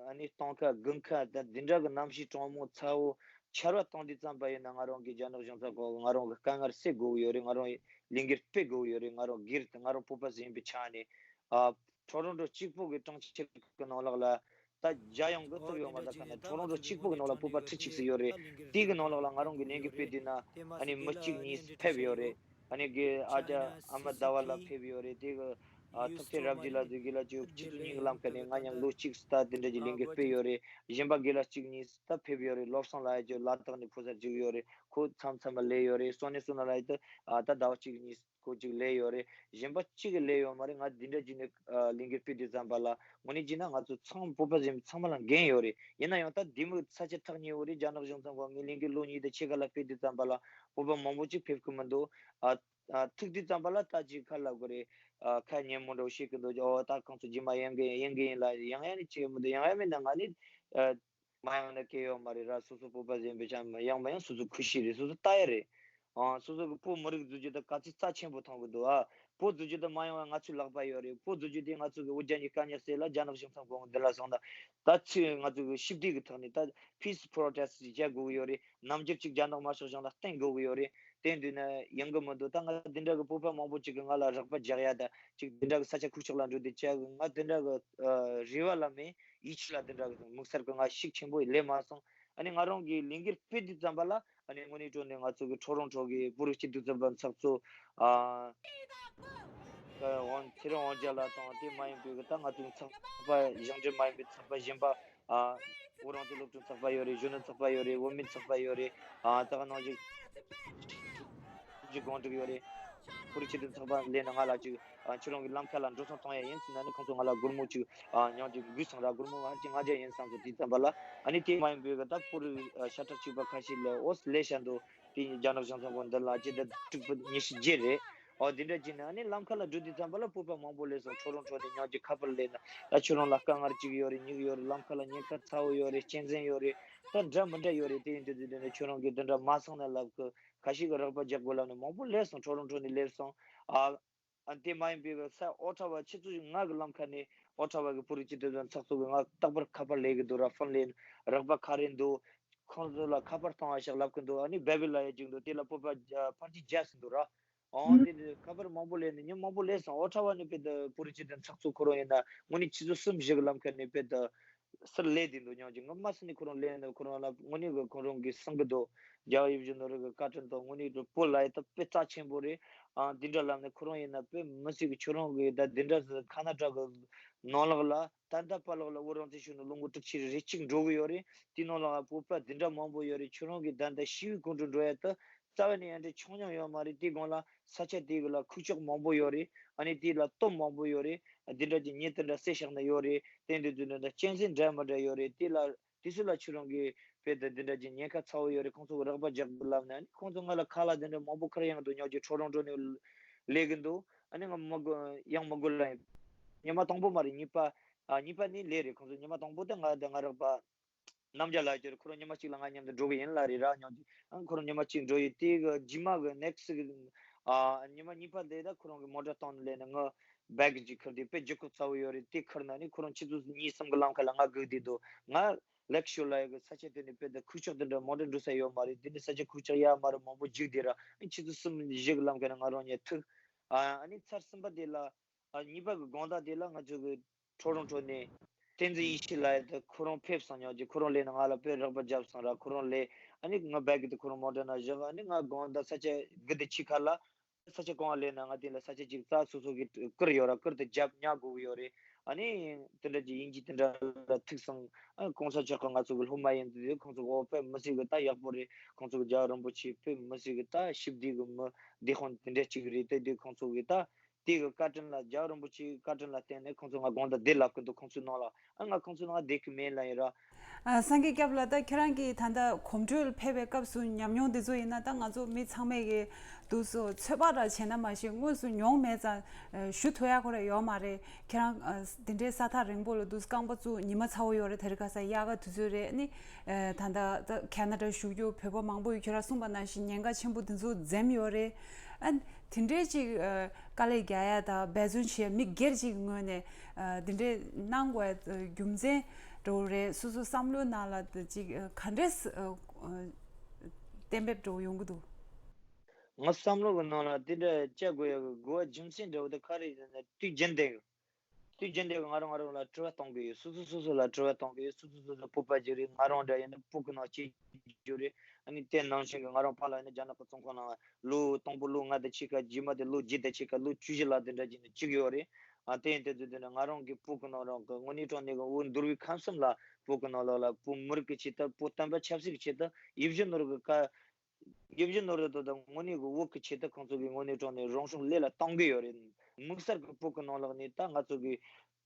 ཨ་ནི་སྟོན་ཁ་དགུན་ཁ་དང་འདི་འདྲ་གི་གནམ་གཤིས་གྲང་མོ་ཚ་བོ་ཆར་པ་གཏོང་དུས་ཙམ་པ་ཡིན་ན། ང་རང་གི་རྒྱ་ནག་གཞུང་ཚབ་ཁང་གི་ང་རང་གི་དཀའ་ངལ་སེལ་དགོས་ཀྱི་ཡོད་རེད། ང་རང་ལས་འགུལ་སྤེལ་དགོས་ཀྱི་ཡོད་རེད། ང་རང་སྒེར་དུ་ང་རང་བོད་པ་ཟིན་པའི་ཆ་ནས་ཨ་ཊོ་རོན་ཊོ་གཅིག་པོ་གི་གྲོང་ཁྱེར་གི་ནང་ལོགས་ལ་ད་རྒྱ་ཡོང་གི་ཐུག་ཡོད་མ་ད་ཁ་ན། ཊོ་རོན་ཊོ་གཅིག་པོ་གི་ནང་ལ་བོད་པ་ཁྲི་གཅིག་ཙམ་ཡོད་རེད། དེ་གི་ནང་ལོགས་ལ་ང་རང་གི་ལས་འགུལ་སྤེལ་དུས་ན་ཨ་ནི་མི་གཅིག་གཉིས་ཕེབས་ཡོད་རེད། ཨ་ནི་གི་ཨ་ཅག་ཨ་མ་ཟླ་བ་ལགས་ཕེབས་ཡོད་རེད། དེ་གི་ཨ་ཐུབ་བསྟན་རབ་རྒྱས་ལགས་ཟེར་གི་ལགས་ཀྱི་ཆུ་ཚོད་གཉིས་ཀྱི་ལམ་ཁ་ནས་ང་མཉམ་ལོ་གཅིག་ཙམ་ད་དེ་འདྲ་གྱི་ལས་འགུལ་སྤེལ་ཡོད་རེད། གཞན་པ་གི་ལགས་གཅིག་གཉིས་ད་ཕེབས་ཡོད་རེད། བློ་བཟང་ལགས་ཀྱི་ལ་དྭགས་ནས་ཕོ་གསར་བཅུག་ཡོད་རེད། ཁོ་མཚམས་མཚམས་ལ་སླེབས་ཡོད་རེད། སོ་ནས་སོ་ན་ལགས་ཀྱི་ད་ཨ་ད་ཟླ་བ་གཅིག་གཉིས་ཁོ་གཅིག་སླེབས་ཡོད་རེད། གཞན་པ་གཅིག་གི་སླེབས་ཡོད་མ་རེད། ང་འདི་འདྲ་བྱས་ནས་ཨ་ལས་འགུལ་སྤེལ་དུས་ཙམ་པ་ལ་དངོས་གནས་བྱས་ན་ང་ཚོ་ཚང་བོད་པ་ཟིན་ཚང་མ་ལ་འགན་ཡོད་རེད། ཡིན་ན་ཡང་ད་འདི་མོ་ས་ཆ་ཐག་ཉེ་བོ་རེད། རྒྱ་ནག་གཞུང་ཚབ་ཁང་ངའི་ལས་འགུལ་ལོ་གཉིས་དང་ཕྱེད་ཀ་ལ་སྤེལ་དུས་ཙམ་པ་ལ་བོད་པ་མང་པོ་ཅིག་ཕེབས་ཀྱི་མི་འདུག་ཨ་ཨ་ཐུག་དུས་ཙམ་པ་ལ་ད་ཅིག་ཁ་ལབ་དགོས་རེད། ཨ་ཁ་ཉན་མོ་འདྲ་བོ་བཤད་ཀྱི་འདུག་ཨོ་ད་ཁོང་ཚོ་རྗེས་མ་ཡོང་གི་ཡོང་གི་ཡིན་ལ་ཡོང་ཡ་ནི་ཅིག་མི་འདུག་ཡོང་ཡ་མིན་ན་ང་ནི་ཨ། མ་ཡོང་ན་སྐྱེ་ཡོད་མ་རེད་ར། སོ་སོ་བོད་པ་ཟིན་པའི་ཆ་ཡང་མ་ཡང་སོ་སོ་ཁུ་ཤི་རེད། སོ་སོ་ལྟ་ཡ་རེད། ཨང་སོ་སོ་གི་བོད་མི་རིགས་འཛུགས་རྒྱུ་དེ་ག་ཚོད་རྩ་ཆེན་པོ་མཐོང་གི་འདུག་ཨ་བོད་འཛུགས་རྒྱུ་དེ་མ་ཡོང་བ་ང་ཚོའི་ལག་པ་ཡོད་རེད། བོད་འཛུགས་རྒྱུ་དེ་ང་ཚོ་གི་འུ་ཅག་གཉིས་དཀའ་ཉག་སེལ་ལ་རྒྱ་ནག་གཞུང་ཚབ་ཁང་འདི་ལ་སོང་ད་ད་ཚོད་ང་ཚོ་གི་ཞི་བདེ་གི་ཐོག་ནས་ད་peace protest བྱ་དགོས་ཀྱི་ཡོད་རེད། ནམ་རྒྱུན་ཅིག་རྒྱ་ནག་དམར་ཤོག་གཞུང་ལ་བརྟེན་དགོས་ཀྱི་ཡོད་རེད། དེ་འདུག་ན་ཡོང་གི་མི་འདུག་ད་ང་འདི་འདྲ་གི་བོད་པ་མང་པོ་ཅིག་གི་ང་ལ་རག་པ་རྒྱག་ཡ་ད་ཅིག་འདི་འདྲ་གི་ས་ཆ་ཁུག་ཀྱོག་ལ་འགྲོ་དུས་ཅག་གི་ང་འདི་འདྲ་གི་རེ་བ་ལ་མེད། ཡིད་ཆེས་ལ་དེ་འདྲ་གི་དམིགས་བསལ་གི་ང་ཤུགས་ཆེན་པོ་ལས་མ་སོང་། ཨ་ནི་ང་རང་གི་ལས་འགུལ་སྤེལ་དུས་ཙམ་པ་ལ་ཨ་ནི་དངོས་གནས་དྲང་གནས་ང་ཚོ་གི་ཁྲོ་རོང་ཁྲོ་གི་བོད་རིགས་སྤྱི་འཐུས་ཚོགས་པ་ཚོགས་གཙོ་ཨ་ཨ་དབང་ཚེ་རིང་དབང་རྒྱལ་ལགས་དང་དེ་མ་ཡིན་པའི་གི་ད་ང་ཚོ་གི་ཚོགས་པ་གཞུང་འབྲེལ་མ་ཡིན་པའི་ཚོགས་པ་གཞན་པ་ཨ་བོད་རང་བཙན་སློབ་ཕྲུག་ཚོགས་པ་ཡོད་རེད། གཞོན་ནུ་ཚོགས་པ་ཡོད་རེད། བུད་མེད་ཚོགས་པ་ཡོད་རེད། ཨ་ད་ག་ནང་བཞིན་གྱི་གོང་སྒྲིག་ཡོད་རེད། ཁོར་ཡུག་ཆེད་དོན་ཚོགས་པ་ལས་ནས་ང་ལ་ཅིག་ཨ་ཁྱོད་རང་གི་ལམ་ཁ་ལ་འགྲོ་སོང་གཏོང་ཡ་ཡིན་ཟེར་ན་ནི་ཁོང་ཚོ་ང་ལ་སྒོར་མོ་ཅིག་ཨ་ཉོ་ཅིག་འགུལ་སོང་ར། སྒོར་མོ་ང་ཅིག་ལྔ་བརྒྱ་ཡིན་བསམ་སོང་། དེ་ཙམ་པ་ལ་ཨ་ནི་དེ་མ་ཡིན་པའི་གི་ད་ཁོར་ཡུག་ཨ་ཤ་ཁྲག་གཅིག་པ་ཁ་ཤས་ལ་ཨོ་སི་ལས་བྱ་འདུག་དེ་རྒྱ་ནག་གཞུང་ཚབ་ཁང་འདི་ལ་སྤྱི་ཟླ་དྲུག་པ་ཉི་ཤུ་བརྒྱད་རེད། ཨོ་དེ་འདྲ་བྱས་ནས་ཨ་ནི་ལམ་ཁ་ལ་འགྲོ་དུས་ཙམ་པ་ལ་བོད་པ་མང་པོ་སླེབས་སོང་། ཁྲོ་རོང་ཁྲོ་དེ་ཉོ་ཅིག་ཁ་པར་སླེབས་ན་ད་ཁྱོད་རང་ལ་དཀའ་ངལ་ཅིག་ཡོད་རེད། མྱིག་ཡོད་རེད། ལམ་ཁ་ལ་ཉེན་ཁ་ཚ་བོ་ཡོད་རེད། གཅན་གཟན་ཡོད་རེད། ད་འདྲ་མི་འདྲ་ཡོད་རེད། དེ་ཡིན་དུས་དེ་འདྲ་ཁྱོད་རང་གིས་དེ་འདྲ་མ་སོང་ན་ལབ་གི་ཁ་ཤས་ཀྱིས་རོགས་པ་རྒྱག་དགོས་ལབ་ནས་མང་པོ་སླེབས་སོང་། ཁྲོ་རོང་ཁྲོ་ནས་སླེབས་སོང་། ཨ་ཨ་དེ་མ་ཡིན་པའི་ས་ཨོ་ཊ་ཝ་ཆུ་ཚོད་ལྔ་གི་ལམ་ཁ་ནས་ཨོ་ཊ་ཝ་གི་བོད་རིགས་སྤྱི་འཐུས་ཚོགས་གཙོ་གི་ང་རྟག་པར་ཁ་པར་སླེབས་གི་འདུག་ར། ཕོན་སླེབས། རོགས་པ་ག་རེ་འདུག་ཁོང་ཚོ་ལ་ཁ་པར་གཏོང་བ་ཞིག་ལབ་གི་འདུག་ཨ་ནི་བེ་བི་ལ་ཡ་ཅིག་འདུག་དེ་ལ་བོད་པ་ཕར་ཅིག་བརྒྱབ་ཟིན་འདུག་ར། ཨོ་དེ་ཁ་པར་མང་པོ་སླེབས་ནས་ཉིན་མང་པོ་སླེབས་སོང་། ཨོ་ཊ་ཝ་ནས་དཔེ་ད་བོད་རིགས་སྤྱི་འཐུས་ཚོགས་གཙོ་ཁོ་རང་ཡིན་ན་དངོས་གནས་ཆུ་ཚོད་གསུམ་བཞི་གི་ལམ་ཁ་ནས་དཔེ་ད་སུ་སླེབས་བསྡད་འདུག་སྙམ་གྱི། ང་མ་སུ་ནས་ཁོ་རང་སླེབས་ནས་ཁོ་རང་ལ་དངོས་གནས་ཀྱི་ཁོ་རང་གིས་གསུང་གི་འདུག་རྒྱ་ཡིབ་གཞོན་ནུ་རིགས་ཀྱི་བཀའ་དྲིན་དང་དངོས་གནས་ཀྱི་བོད་ལ་ཡི་ད་དཔེ་རྩ་ཆེན་པོ་རེད། ཨ་འདི་འདྲ་ལབ་ནས་ཁོ་རང་ཡིན་ན་དཔེ་མི་སྲིད་ཀྱི་ཁྱོད་རང་གིས་ད་འདི་འདྲ་ཁ་ན་ཌ་གི་ནང་ལོགས་ལ་ད་ལྟ་བར་ལོགས་ལ་བོད་རང་བཙན་ཞུ་ནས་ལོ་ངོ་དྲུག་ཅུ་རེ་གཅིག་འགྲོ་གི་ཡོད་རེད། དེའི་ནང་ལ་བོད་པ་འདི་འདྲ་མང་པོ་ཡོད་རེད། ཁྱོད་རང་གིས་ད་ལྟ་ཞི་བའི་སྐོར་འགྲོ་འགྲོ་ཡ་ད་རྩ་བ་ནས་ཡ་འདྲ་ཆུང་ཉུང་ཡོད་མ་རེད། དེའི་སྒང་ལ་ས་ཆ་དེ་གི་ལ་ཁུག་ཀྱོག་མང་པོ་ཡོད་རེད། ཨ་ནི་དེ་ལ་སྟོབས་མང་པོ་ཡོད་རེད། འདི་འདྲ་གྱི་ཉེས་དེ་འདྲ་བསད་བཞག་ན་ཡོད་རེད། དེ་འདི་དུས་འདི་འདྲ་གཅན་གཟན་འདྲ་མི་འདྲ་ཡོད་རེད། དེ་ལ་དེ་ཚོ་ལ་ཁྱོད་རང་གིས་དཔེ་དེ་འདི་འདྲ་གྱི་ཉེན་ཁ་ཚ་བོ་ཡོད་རེད། ཁོང་ཚོ་གི་རོགས་པ་རྒྱག་དགོས་ལབ་ནས་ཨ་ནི་ཁོང་ཚོ་ང་ལ་ཁ་ལག་དེ་འདྲ་མང་པོ་ཁུར་ཡོང་འདུག་སྙམ་གྱི། ཁྲོ་རོང་ཁྲོ་ནས་སླེབས་གི་འདུག་ཨ་ནི་ང་མི་དགོས་ཡང་མི་དགོས་ལབ་ཡིན། ཉི་མ་དང་པོ་མ་རེད། གཉིས་པ་ཨ་གཉིས་པ་ནི་སླེབས་རེད། ཁོང་ཚོ་ཉི་མ་དང་པོ་དེ་ང་དང་ང་རོགས་པ་རྣམ་རྒྱལ་ལགས་ཀྱིས་ཁོ་རང་ཉི་མ་གཅིག་ལ་ང་མཉམ་དུ་འགྲོ་གི་ཡིན་ལབ་རེད་ར། སྙམ་གྱི། ཨ་ཁོ་རང་ཉི་མ་གཅིག་འགྲོ་ཡི། དེ་གི་རྗེས་མ་གི་ནེག་སི་གི་ ཨ་ཉི་མ་གཉིས་པ་དེ་ད་ཁོ་རང་གི་མོ་ཊ་བཏང་ནས་སླེབས་ནས་ང་བེག་ཅིག་ཁུར་དེ་དཔེ་རྒྱུག་ཁུག་ཚ་བོ་ཡོད་རེད། དེ་ཁུར་ན་ནི་ཁོ་རང་ཆུ་ཚོད་གཉིས་གསུམ་གི་ལམ་ཁ་ལ་ང་སྒུག་བསྡད་འདུག་ང་ལེགས་ཤོས་ལ་ཡོད་གི་ས་ཆ་དེ་ནི་དཔེ་ད་ཁུག་ཀྱོག་དེ་འདྲ་མོ་ཊ་འགྲོ་ས་ཡོད་མ་རེད། དེ་ནི་ས་ཆ་ཁུག་ཀྱོག་ཡ་མ་རེད། མང་པོ་རྒྱུག་བསྡད་ར་ཆུ་ཚོད་གསུམ་བཞི་གི་ལམ་ཁ་ནས་ང་རང་ཉལ་ཐུག་ཨ་ཨ་ནི་ཚར་གསུམ་པ་དེ་ལ། ཨ་གཉིས་པ་གི་དགོང་དག་དེ་ལ་ང་ཚོ་གི་ཁྲོ་རོང་ཁྲོ་ནས་བསྟན་འཛིན་ཡེ་ཤེས་ལགས་དེ་ཁོ་རང་ཕེབས་སོང་ཉོག་ཅིག་ཁོ་རང་སླེབས་ནས་ང་ལ་དཔེ་རོགས་པ་བརྒྱབ་སོང་ར། ཁོ་རང་སླེབས་ཨ་ནི་ང་བེག་གི་དེ་ཁོ་རང་མོ་ཊ་ནང་བཞག་ཨ་ནི་ང་དགོང་དག་ས་ཆ་དགུ་དང་ཕྱེད་ཀ་ལ་ས་ཆ་གང་སླེབས་ན་ང་དེ་ལ་ས་ཆ་ཅིག་རྩ་སོ་སོ་གི་བསྐུར་ཡོད་ར། བསྐུར་དེ་རྒྱབ་ཉག་དགོས་ཀྱི་ཡོད་རེད། ཨ་ནི་དེ་འདྲ་ཅིག་ཡིན་གྱི་དེ་འདྲ་ལ་ཐུག་སོང་། ཨ་གོང་ས་མཆོག་གི་ང་ཚོ་གི་སློབ་མ་ཡིན་དུས་ཁོང་ཚོ་གི་འོ་དཔེ་མི་སྲིད་གི་ད་ཡག་པོ་རེད། ཁོང་ཚོ་གི་རྒྱལ་བ་རིན་པོ་ཆེ་དཔེ་མི་སྲིད་གི་ད་ཞི་བདེ་གི་མི་བདེ་དཔང་དེ་འདྲ་ཅིག་རེད། དེ་དུས་ཁོང་ཚོ་གི་ད། དེ་གི་བཀའ་དྲིན་ལ་རྒྱལ་བ་རིན་པོ་ཆེའི་བཀའ་དྲིན་ལ་བརྟེན་ནས་ཁོང་ཚོ་ང་དགོང་དག་བདེ་ལབ་ཀྱི་འདུག་ཁོང་ཚོའི་ནང་ལ་ཨ་ང་ཁོང་ཚོའི་ནང་བསྡད་ཀྱི་མེད་ལབ་ཡིན་ར། ཨ་སངས་རྒྱས་སྐྱབས་ལགས། ད་ཁྱེད་རང་གིས་ད་ལྟ་གོམ་བགྲོད་ཕེབས་པའི་སྐབས་སུ་ཉམས་མྱོང་འདི་ཚོ་ཡིན་ན། ད་ང་ཚོ་མི་ཚང་མས་ཀྱི་འདུག་སོ་ཚོད་དཔག་འདྲ་བྱས་ན་མ་གཞི་དངོས་སུ་མྱོང་མེད་ཙང་ཞུ་ཐུབ་ཡག་ཁོ་རང་ཡོད་མ་རེད། ཁྱེད་རང་ཨ་འདི་འདྲའི་ས་ཐག་རིང་པོ་ལ་འདུག་རྐང་པ་བཙུགས་ཉི་མ་ཚ་བོ་ཡོད་རེད། དེ་རིང་ཁ་སང་དབྱར་ཁ་དུས་ཚོད་རེད། ཨ་ནི་ཨ་ད་ལྟ་ད་ཁེ་ན་ཌ་བཞུགས་རྒྱུ་བོད་པ་མང་པོ་ཡོད། ཁྱེད་རང་གསུངས་པ་ནང་བཞིན་ཉེན་ཁ་ཆེན་པོ་འདི་ཚོ་འཛེམ་ཡོད་རེད། ཨ་དེ་འདྲའི་ཅིག་ཨ་དཀའ་ལས་རྒྱག་ཡ་དང་འབད་བརྩོན་བྱེད་ཡ་མི་སྒེར་ཅིག་གི་ངོས་ནས་ཨ་དེ་འདྲའི་གནང་དགོས་ཡ་རྒྱུ་མཚན་འདྲ་བོ་རེད། སོ་སོ་བསམ་བློའི་ནང་ལ་ཅིག་ཨ་ག་འདྲས་ཨ་གཏན་འབེབས་འདྲ་བོ་ཡོང་གི་འདུག་ང་བསམ་བློ་གི་ནང་ལ་དེ་འདྲ་བྱ་དགོས་ཡ་གི་དགོས་པ་རྒྱུ་མཚན་འདྲ་བོ་དེ་ག་རེ་ཡིན་ན་དུས་རྒྱུན་ལྡན་གི་དུས་རྒྱུན་ལྡན་གི་ང་རང་ང་རང་ལ་དྲི་བ་གཏོང་གི་ཡོད། སོ་སོ་སོ་སོ་ལ་དྲི་བ་གཏོང་གི་ཡོད། སོ་སོ་སོ་སོ་སྤོབས་པ་ཅིག་རེད། ང་རང་འདྲ་ཡིན་ན་སྤུ་གུ་ནང་སྐྱེས་རྒྱུ་རེད། ཨ་ནི་དེ་ནང་བཞིན་གི་ང་རང་ཕ་ལ་ཡིན་ན་རྒྱ་ནག་གི་བཙོན་ཁང་ནང་ལོ་དང་པོ་ལོ་ལྔ་དང་ཕྱེད་ཀ། རྗེས་མ་དེ་ལོ་བརྒྱད་དང་ཕྱེད་ཀ། ལོ་བཅུ་བཞི་ལ་དེ་འདྲ་ཅིག་ནས་བཅུག་ཡོད་རེད། ཨ་དེ་ཡིན་དུས་ཚོད་དེ་ནས་ང་རང་གི་སྤུ་གུ་ནང་རང་གི་དངོས་གནས་དྲང་གནས་གི་བོད་འདུལ་བའི་ཁམས་གསུམ་ལ་སྤུ་གུ་ནང་ལོགས་ལ་བོད་མི་རིགས་ཀྱི་ཆེད་དུ་བོད་བསྟན་པ་ཆབ་སྲིད་ཀྱི་ཆེད་དུ་ཡིད་བཞིན་ནོར་བུ་གི་བཀའ། ཡིད་བཞིན་ནོར་བུ་དང་དངོས་གནས་ཀྱི་བོད་ཀྱི་ཆེད་དུ་ཁོང་ཚོ་གིས་དངོས་གནས་དྲང་གནས་རང་སྲོག་བློས་ལ་གཏོང་གི་ཡོད་རེད། དམིགས་བསལ་གྱི་བོད་ཀྱི་ནང་ལོགས་ནས་ད་ང་ཚོ་གི་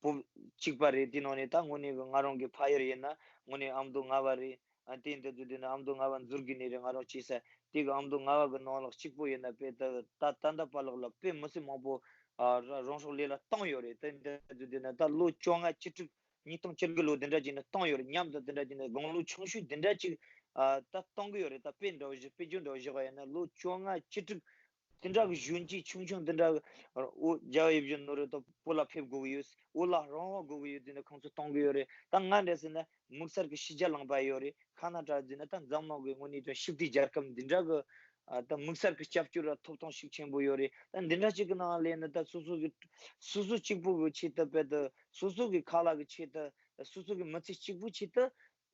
བོད་གཅིག་པ་རེད། དེ་ནང་ནས་ད་དངོས་གནས་ཀྱི་ང་རང་གི་ཕ་ཡུལ་ཡིན་ན་དངོས་གནས་ཨ་མདོ་རྔ་བ་རེད། ཨ་དེ་འདི་ཚོ་དེ་ནི་ཨ་མདོ་རྔ་བ་འཛུལ་གི་ནི་རེད། ང་རང་སྐྱེས་ས་དེ་གི་ཨ་མདོ་རྔ་བ་གི་ནང་ལོགས་གཅིག་པོ་ཡིན་ན་དཔེ་ད་ད་ད་ལྟ་བར་ལོགས་ལ་དཔེ་མི་སྲིད་མང་པོ་ཨ་རང་སྲོག་བློས་ལ་བཏང་ཡོད་རེད། དེ་འདི་ཚོ་དེ་ནི་ད་ལོ་བཅོ་ལྔ་བཅུ་དྲུག་ཉིས་སྟོང་བཅུ་དགུ་ལོ་དེ་འདྲ་ཅིག་ནས་བཏང་ཡོད་རེད། མཉམ་དུ་དེ་འདྲ་ཅིག་ནས་དགུང་ལོ་ཆུང་ཤོས་དེ་འདྲ་ཅིག་ཨ་ད་གཏོང་གི་ཡོད་རེད། ད་དཔེ་འདྲ་བོ་ཞིག་དཔེ་བརྗོད་འདྲ་བོ་ཞིག་ཡིན་ན་ལོ་བཅོ་ལྔ་བཅུ་དྲུག་དེ་འདྲ་གི་གཞོན་སྐྱེས་ཆུང་ཆུང་དེ་འདྲ་གི་འོ་རྒྱལ་བ་ཡིད་བཞིན་ནོར་བུ་ད་བོད་ལ་ཕེབས་དགོས་ཀྱི་ཡོད། བོད་ལ་རང་དབང་དགོས་ཀྱི་ཡོད་ཟེར་ནས་ཁོང་ཚོ་གཏོང་གི་ཡོད་རེད། ད་ང་འདྲ་ཟེར་ན་དམིགས་བསལ་གྱི་ཕྱི་རྒྱལ་ལངས་པ་ཡོད་རེད། ཁ་ན་ཌ་ཟེར་ན་ད་འཛམ་གླིང་གི་དངོས་གནས་ཀྱི་ཞི་བདེ་རྒྱལ་ཁབ་འདི་འདྲ་གི་ཨ་ད་དམིགས་བསལ་གྱི་སྐྱབས་བཅོལ་བ་ཐོབ་ཐང་ཤུགས་ཆེན་པོ་ཡོད་རེད། ད་འདི་འདྲ་ཅིག་གི་ནང་སླེབས་ནས་ད་སོ་སོ་གི་སོ་སོ་གཅིག་པུ་གི་ཆེད་དུ་དཔེ་ད་སོ་སོ་གི་ཁ་ལག་གི་ཆེད་དུ་སོ་སོ་གི་མི་ཚེ་གཅིག་པུ་ཆེད་དུ་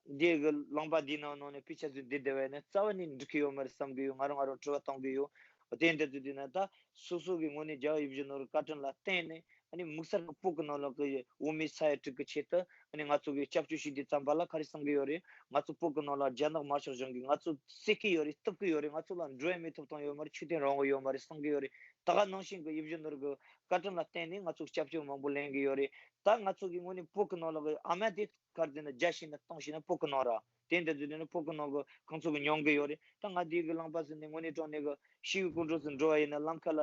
འདི་གི་ལངས་པ་འདི་ནང་ནང་ནས་དཔེ་ཆ་ཚོད་འདི་བསྡད་པ་ཡིན་ན་རྩ་བ་ནས་འགྲིག་གི་ཡོད་མ་རེད་བསམ་གི་ཡོད། ང་རང་ང་རང་དྲི་བ་གཏོང་གི་ཡོད། དེ་འདི་ཚོ་འདི་ན་ད་སོ་སོ་གི་དངོས་གནས་རྒྱལ་བ་ཡིད་བཞིན་ནོར་བུའི་བཀའ་དྲིན་ལ་བརྟེན་ནས་ཨ་ནི་དམིགས་བསལ་གྱི་བོད་ཀྱི་ནང་ལོགས་ཀྱི་འོས་མི་ས་ཡ་དྲུག་གི་ཆེད་དུ་ཨ་ནི་ང་ཚོ་གི་སྐྱབས་བཅོལ་ཞུས་དུས་ཙམ་པ་ལ་ག་རེ་གསུང་གི་ཡོད་རེད། ང་ཚོ་བོད་ཀྱི་ནང་ལ་རྒྱ་ནག་དམར་ཤོག་གཞུང་གིས་ང་ཚོ་བསད་ཀྱི་ཡོད་རེད། གཏུབ་ཀྱི་ཡོད་རེད། ང་ཚོ་ལ་འགྲོ་ཡ་མི་ཐོབ་ཐང་ཡོད་མ་རེད། ཆོས་དད་རང་དབང་ཡོད་མ་རེད་གསུང་གི་ཡོད་རེད། ད་ག་ནང་བཞིན་གྱི་ཡིད་བཞིན་ནོར་བུའི་བཀའ་དྲིན་ལ་བརྟེན་ནས་ང་ཚོ་སྐྱབས་བཅོལ་མང་པོ་ལེན་གྱི་ཡོད་རེད། ད་ང་ཚོ་གི་དངོས་གནས་བོད་ཀྱི་ནང་ལོགས་ཀྱི་ཨ་མ་དེ་གར་འཛིན་ན་རྒྱ་ཤེས་ན་སྟོང་ཤེས་ན་བོད་ཀྱི་ནང་ར། དེ་འདྲ་འཛིན་ན་བོད་ཀྱི་ནང་གི་ཁོང་ཚོ་གི་མྱོང་གི་ཡོད་རེད། ད་ང་དེ་གི་ལངས་པ་ཟིན་ནས་དངོས་གནས་དྲང་གནས་གི་ཤི་བའི་སྐུ་འགྲོ་ཟིན་འགྲོ་བ་ཡིན་ན་ལམ་ཁ་ལ་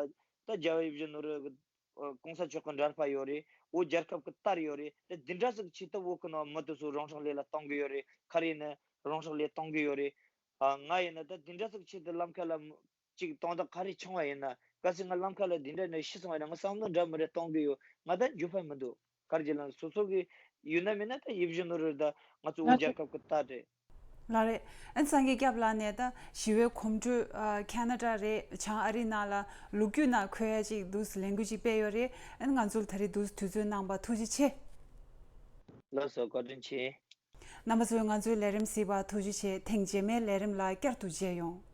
ད་རྒྱལ་བ་ཡིད་བཞིན་ནོར་བུ་གི་གོང་ས་མཆོག་གི་འདྲ་པར་ཡོད་རེད། འོ་རྒྱལ་ཁབ་ཀྱི་དར་ཡོད་རེད། ད་འདི་འདྲ་ཟིག་ཆེད་དུ་བོད་ཀྱི་ནང་མི་དེ་ཚོ་རང་སྲོག་བློས་ལ་གཏོང་གི་ཡོད་རེད། ག་རེ་ཡིན་ན་རང་སྲོག་བློས་གཏོང་གི་ཡོད་རེད། ཨ་ང་ཡིན་ན་ད་འདི་འདྲ་ཟིག་ཆེད་དུ་ལམ་ཁ་ལ་ཅིག་དོན་དག་ག་རེ་བྱུང་བ་ཡིན་ན། གལ་སྲིད་ང་ལམ་ཁ་ལ་འདི་འདྲ་ནས་ཤི་སོང་བ་ཡིན་ན་ང་བསམ་བློ་འདྲ་མི་འདྲ་གཏོང་གི་ཡོད། ང་ད་འགྱོད་པ་མི་འདུག་ག་རེ་ལབ་ན་སོ་སོ་གི་ཡོད་ན་མེད་ན་ད་ཡིད་བཞིན་ནོར་བུ་ད་ང་ཚོ་འོ་རྒྱལ་ཁབ་ཀྱི་ད་རེད། ལགས་རེད། ཨ་ནི་སངས་རྒྱས་སྐྱབས་ལགས་ནས་ད་ཞི་བའི་གོམ་བགྲོད་ཨ་ཁ་ན་ཌ་རེད། བྱང་ཨ་རི་ནང་ལ་ལོ་རྒྱུས་ནང་འཁོད་ཡ་ཅིག་འདུག་ལས་འགུལ་ཅིག་སྤེལ་ཡོད་རེད། ཨ་ནི་ང་ཚོ་ལ་ད་རེས་འདུག་དུས་ཚོད་གནང་བ་ཐུགས་རྗེ་ཆེ། ལགས་སོ། བཀའ་དྲིན་ཆེ། རྣམ་པ་ཚོས་ང་ཚོའི་ལས་རིམ་གཟིགས་པར་ཐུགས་རྗེ་ཆེ། ཐེངས་རྗེས་མའི་ལས་རིམ་ལ་བསྐྱར་དུ་མཇལ་ཡོང་།